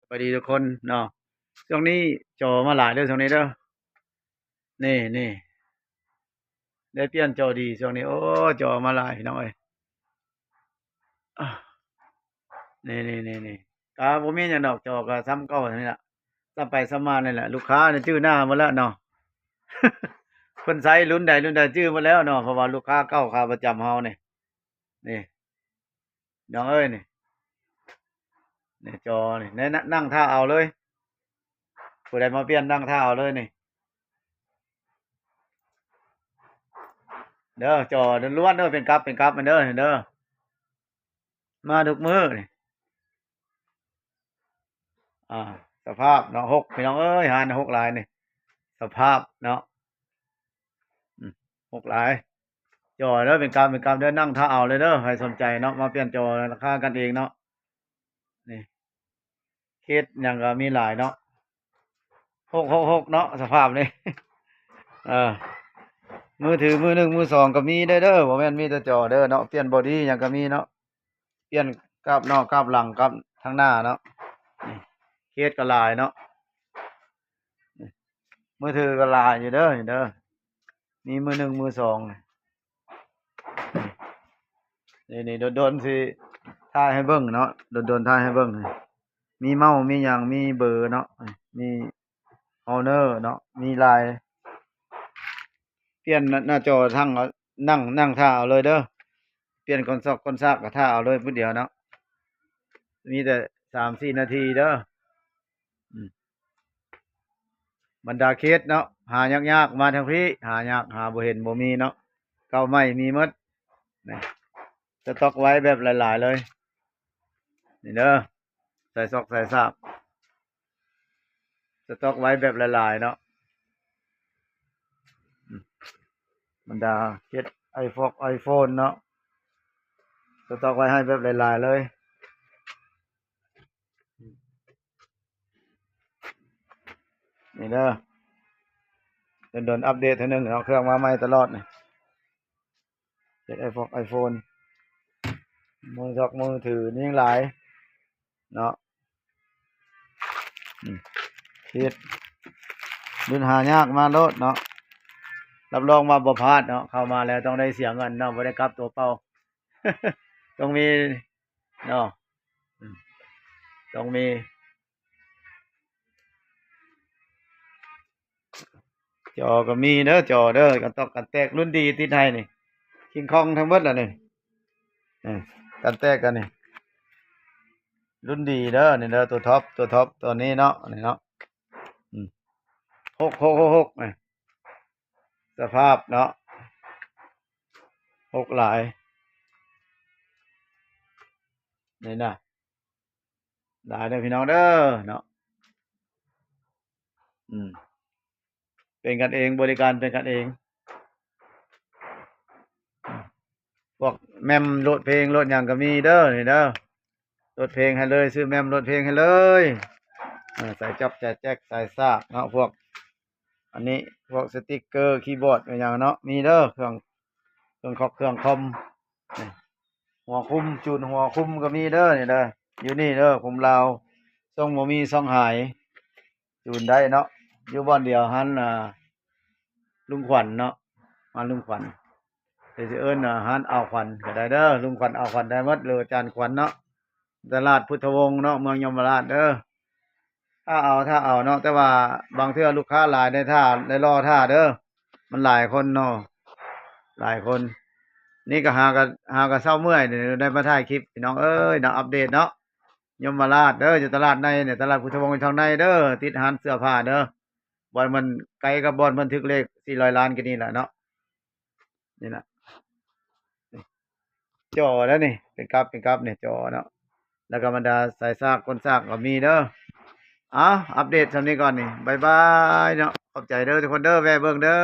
ສະບາຍດີທຸກຄົນເນາະ. ຊ່ວງນີ້ຈໍມາຫຼາຍເດີ ຊ່ວງນີ້ເດີ. ນີ້ ນີ້ ໄດ້ປ່ຽນຈໍດີຊ່ວງນີ້. ໂອ້ ຈໍມາຫຼາຍພີ່ນ້ອງເອີຍ. ອາ ນີ້ໆໆໆ ກະບໍ່ມີຫຍັງດອກ ຈໍກະສ່ຳເກົ່ານີ້ລະ ສ່ຳໄປສ່ຳມານີ້ແຫຼະ. ລູກຄ້ານີ້ຈື່ໜ້າໝົດແລ້ວເນາະ. ເພິ່ນໃຊ້ລຸ້ນໃດລຸ້ນໃດຈື່ໝົດແລ້ວເນາະ ເພາະວ່າລູກຄ້າເກົ່າຂາປະຈຳເຮົານີ້. ນີ້ ນ້ອງເອີຍ ນີ້ ນີ້ຈໍນີ້ ແນະ ນ- ນັ່ງຖ້າເອົາເລີຍ. ຜູ້ໃດມາປ່ຽນນັ່ງຖ້າເອົາເລີຍນີ້ເດີ. ຈໍລ້ວນໆເດີ ເປັນກັບ ເປັນກັບແມ່ນເດີ ນີ້ເດີ. ມາທຸກມື້ນີ້. ອ່າ ສະພາບເນາະ ຫົກ ພີ່ນ້ອງເອີຍ ຮ້ານຫົກຫຼາຍນີ້ ສະພາບເນາະ. ອືມ ຫົກຫຼາຍ. ຈໍເດີ ເປັນກຳ ເປັນກຳເດີ ນັ່ງຖ້າເອົາເລີຍເດີ. ໃຜສົນໃຈເນາະ ມາປ່ຽນຈໍ ລາຄາກັນເອງເນາະ. ນີ້ ເຄສຫຍັງກໍມີຫຼາຍເນາະ ຫົກຫົກຫົກເນາະ ສະພາບນີ້. ເອີ ມືຖືມືໜຶ່ງມືສອງກໍມີໄດ້ເດີ ບໍ່ແມ່ນມີແຕ່ຈໍເດີເນາະ. ປ່ຽນບໍດີ້ຫຍັງກໍມີເນາະ ປ່ຽນກາບນອກກາບຫຼັງກາບທາງໜ້າເນາະ. ນີ້ ເຄສກໍຫຼາຍເນາະ ນີ້ ມືຖືກໍຫຼາຍຢູ່ເດີ ນີ້ເດີ. ມີມືໜຶ່ງມືສອງ ນີ້ ນີ້ ດົນໆຊິຖ່າຍໃຫ້ເບິ່ງເນາະ ດົນໆຖ່າຍໃຫ້ເບິ່ງ. ມີເມົ້າ ມີຫຍັງ ມີເບີເນາະ ມີໂຮນເນີເນາະ ມີຫຼາຍ. ປ່ຽນໜ້າ ໜ້າຈໍທັງ ນັ່ງ ນັ່ງຖ້າເອົາເລີຍເດີ. ປ່ຽນຄົນຊອກຄົນຊາກກໍຖ້າເອົາເລີຍຜູ້ດຽວເນາະ ມີແຕ່ສາມສີ່ນາທີເດີ. ອືມ ບັນດາເຄສເນາະ ຫາຍາກໆ ມາທາງພີ້ ຫາຍາກ ຫາບໍ່ເຫັນ ບໍ່ມີເນາະ. ເກົ່າໃໝ່ມີໝົດ ນີ້ ສະຕັອກໄວ້ແບບຫຼາຍໆເລີຍ ນີ້ເດີ. ໃສ່ຊອກໃສ່ຊາກ ສະຕັອກໄວ້ແບບຫຼາຍໆເນາະ. ອືມ ບັນດາເຄສໄອຟອກ ໄອໂຟນເນາະ ສະຕັອກໄວ້ໃຫ້ແບບຫຼາຍໆເລີຍ. ນີ້ເດີ ດົນໆອັບເດດເທື່ອໜຶ່ງເນາະ ເຄື່ອງມາໃໝ່ຕະຫຼອດນີ້. ເຄສໄອຟອກ ໄອໂຟນ ມືຊອກມືຖືນີ້ຍັງຫຼາຍເນາະ. ອືມ ເຄສລຸ້ນຫາຍາກ ມາໂລດເນາະ ຮັບຮອງວ່າບໍ່ພາດເນາະ. ເຂົ້າມາແລ້ວຕ້ອງໄດ້ເສຍເງິນເນາະ ບໍ່ໄດ້ກັບຕົວເປົ່າ ຕ້ອງມີເນາະ. ອືມ ຕ້ອງມີ ຈໍກໍມີເດີ ຈໍເດີ ກັນຕອກກັນແຕກລຸ້ນດີຕິດໃຫ້ນີ້ ຄິງຄອງທັງເບິດລະນີ້. ເອີ ກັນແຕກກັນນີ້ລຸ້ນດີເດີ ນີ້ເດີ ຕົວທັອບ ຕົວທັອບຕົວນີ້ເນາະ ນີ້ເນາະ. ອືມ ຫົກຫົກຫົກຫົກ ນີ້ ສະພາບເນາະ ຫົກຫຼາຍ ນີ້ນະ ຫຼາຍເດີພີ່ນ້ອງເດີເນາະ. ອືມ ເປັນກັນເອງ ບໍລິການເປັນກັນເອງ. ພວກແມັມໂຫຼດເພງໂຫຼດຫຍັງກໍມີເດີ ນີ້ເດີ ໂຫຼດເພງໃຫ້ເລີຍ ຊື້ແມັມໂຫຼດເພງໃຫ້ເລີຍ. ເອີ ສາຍຈັອບ ສາຍແຈັກ ສາຍສາກເນາະ ພວກອັນນີ້ ພວກສະຕິກເກີ ຄີບອດ ອີຫຍັງເນາະ ມີເດີ ເຄື່ອງ ເຄື່ອງຄອກເຄື່ອງຄອມ. ນີ້ ຫົວຄຸມ ຈູນຫົວຄຸມກໍມີເດີ ນີ້ເດີ ຢູ່ນີ້ເດີ ຄຸມລາວ ຊົງບໍ່ມີຊ່ອງຫາຍ ຈູນໄດ້ເນາະ. ຢູ່ບ່ອນດຽວຫັ້ນ ອ່າ ລຸງຂວັນເນາະ ຮ້ານລຸງຂວັນ ຫຼືຊິເອີ້ນ ອ່າ ຮ້ານອາວຂວັນກໍໄດ້ເດີ ລຸງຂວັນ ອາວຂວັນ ໄດ້ໝົດ ຫຼືອາຈານຂວັນເນາະ. ຕະຫຼາດພຸດທະວົງເນາະ ເມືອງຍົມມະລາດເດີ. ຖ້າເອົາ ຖ້າເອົາເນາະ ແຕ່ວ່າບາງເທື່ອລູກຄ້າຫຼາຍ ໄດ້ຖ້າ ໄດ້ລໍຖ້າເດີ ມັນຫຼາຍຄົນເນາະ ຫຼາຍຄົນ. ນີ້ກໍຫາກໍ ຫາກໍເຊົ້າເມື່ອຍ ໄດ້ມາຖ່າຍຄລິບ ພີ່ນ້ອງເອີຍເນາະ ອັບເດດເນາະ. ຍົມມະລາດເດີ ຢູ່ຕະຫຼາດໃນນີ້ ຕະຫຼາດພຸດທະວົງຢູ່ທາງໃນເດີ ຕິດຮ້ານເສື້ອຜ້າເດີ ບ່ອນມັນໃກ້ກັບບ່ອນເພິ່ນຖືກເລກສີ່ຮ້ອຍລ້ານກີ້ນີ້ແຫຼະເນາະ. ນີ້ນະ ຈໍແລ້ວນີ້ ເປັນກັບ ເປັນກັບນີ້ ຈໍເນາະ ແລ້ວກໍບັນດາສາຍສາກ ກົ້ນສາກກໍມີເດີ. ເອົາ ອັບເດດສ່ຳນີ້ກ່ອນນີ້ ບາຍບາຍເນາະ ຂອບໃຈເດີທຸກຄົນເດີ ແວ່ເບິ່ງເດີ.